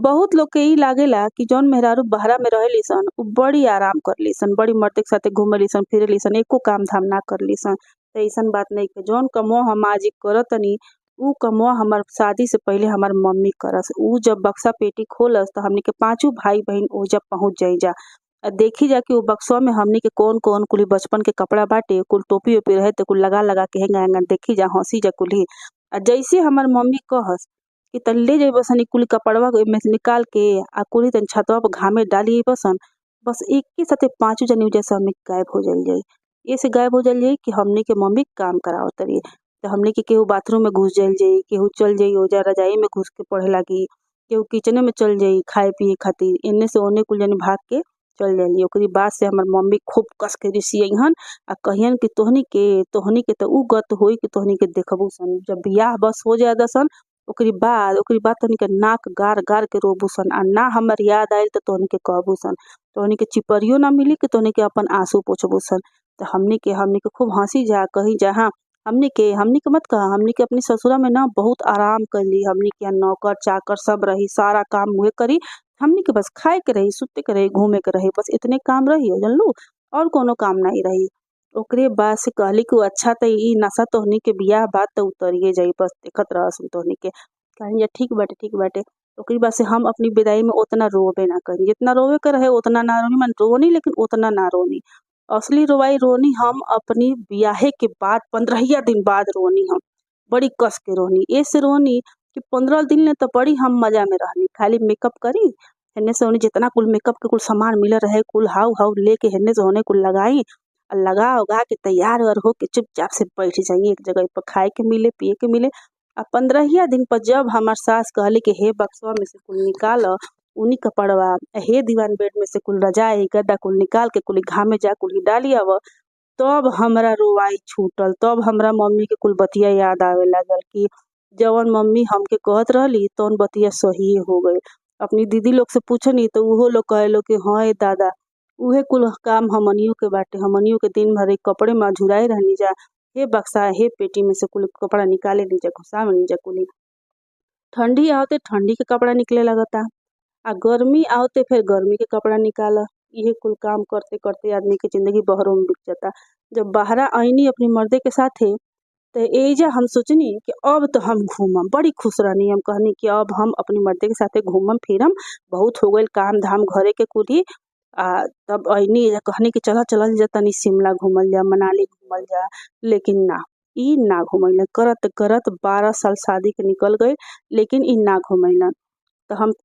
बहुत लोग के इ लागेला कि जौन मेहरारू बहरा में रहेली सन उ बड़ी आराम करेली सन, बड़ी मर्दे के साथे घुमेली सन फिरेली सन, एको काम धाम ना करेली सन। त अइसन बात नइखे। जौन कमवा हम आज करतनी उ कमवा हमार शादी से पहिले हमार मम्मी करस। उ जब बक्सा पेटी खोलस त हमनी के पांचों भाई बहिन ओइजा पहुँच जाई जा। आ देखी जा कि उ बक्सवा में हमनी के कौन-कौन कुली बचपन के कपड़ा बाटे, कुल टोपी ओपी रहे त कुल लगा-लगा के हेंगा-हेंगा देखी जा, हँसी जा कुल्ही। आ जैसे हमार मम्मी कहस कि तनी ले जइबो सन इ कुल कपड़वा एमे से निकाल के आ कुल्ही तनी छतवा पे घामे डाली अइबो सन। बस एके साथे पांचों जनी ओइजा से हमनी के गायब हो जाइल जाई। एसे गायब हो जाइल जाई कि हमनी के मम्मी काम करावतरी। त हमनी के केहू बाथरूम में घुस जाइल जाई, केहू चल जाई ओइजा रजाई में घुस के पढ़े लागी, केहू किचने में चल जाई खाए पिए खातिर। एने से ओने कुल जनी भाग के चल जाइल जाई। ओकरी बाद से हमर मम्मी खूब कस के रिसिअइहन आ कहियन कि तोहनी के त उ गत होई कि तोहनी के देखबू सन। जब बियाह बस हो जाए द सन ओकरी बाद तोहनी के नाक गार-गार के रोबू सन आ ना हमर याद आइल त तोहनी के कहबू सन। तोहनी के चिपरियो ना मिली कि तोहनी के अपन आंसू पोछबू सन। त हमनी के खूब हँसी जा, कही जा हाँ, हमनी के मत कह, हमनी के अपनी ससुरा में ना बहुत आराम कइली। हमनी के यहाँ नौकर चाकर सब रही, सारा काम उहे करी। हमनी के बस खाए के रही, सुते के रही, घूमे के रही, बस इतने काम रही, जनलू? और कोनो काम नाही रही। ओकरे बाद से कहली कि अच्छा त इ नशा तोहनी के बियाह बाद त उतरिये जाई, बस देखत रह सन तोहनी के। कहनी जा ठीक बाटे, ठीक बाटे। ओकरी बाद से हम अपनी विदाई में ओतना रोबे ना करी। जितना रोवे के रहे ओतना ना रोनी, मने रोनी लेकिन ओतना ना रोनी। असली रोवाई रोनी हम अपनी बियाहे के बाद 15हिया दिन बाद रोनी हम। बड़ी कस के रोनी। एसे रोनी कि 15 दिन ले त बड़ी हम मजा में रहनी। खाली मेकअप करी, हेन्ने से ओने जेतना कुल मेकअप के कुल सामान मिलल रहे कुल हाउ-हाउ लेके हेन्ने से ओने कुल लगाई आ लगा उगा के तैयार उयार होके चुपचाप से बैठ जाई एक जगह पर, खाए के मिले, पिए के मिले। आ 15हिया दिन पर जब हमार सास कहली कि हे बक्सवा में से कुल निकाल ऊनी कपड़वा, हे दीवान बेड में से कुल रजाई गद्दा कुल निकाल के कुल घामे जा कुल डाली आव, तब हमरा रोवाई छूटल। तब हमरा मम्मी के कुल बतिया याद आवे लागल कि जवन मम्मी हमके कहत रहली तवन बतिया सहिए हो गइल। अपनी दीदी लोग से पूछनी त उहो लोग कहे लोग कि हाँ ए दादा, उहे कुल काम हमनियो के बाटे। हमनियो के दिन भर इ कपड़े में अझुराई रहनी जा। हे बक्सा, हे पेटी में से कुल कपड़ा निकाले नी जा, घुसावे जा कुल्ही। ठंडी आवते ठंडी के कपड़ा निकले लगता आ गर्मी आवते फिर गर्मी के कपड़ा निकाल। इहे कुल काम करते करते आदमी के जिंदगी बहरो में बीत जाता। जब बहरा आईनी अपनी मर्दे के साथे त एइजा हम सोचनी कि अब त हम घूमम। बड़ी खुश रहनी। हम कहनी कि अब हम अपनी मर्दे के साथे घूमम फिरम, बहुत हो गइल काम धाम घरे के कुल्ही। आ तब अइनी एइजा कहनी कि चल चलल जा तनी शिमला घूमल जा, मनाली घूमल जा, लेकिन ना, इ ना घुमैलन। करत करत 12 साल शादी के निकल गइल लेकिन इ ना घुमैलन। त हम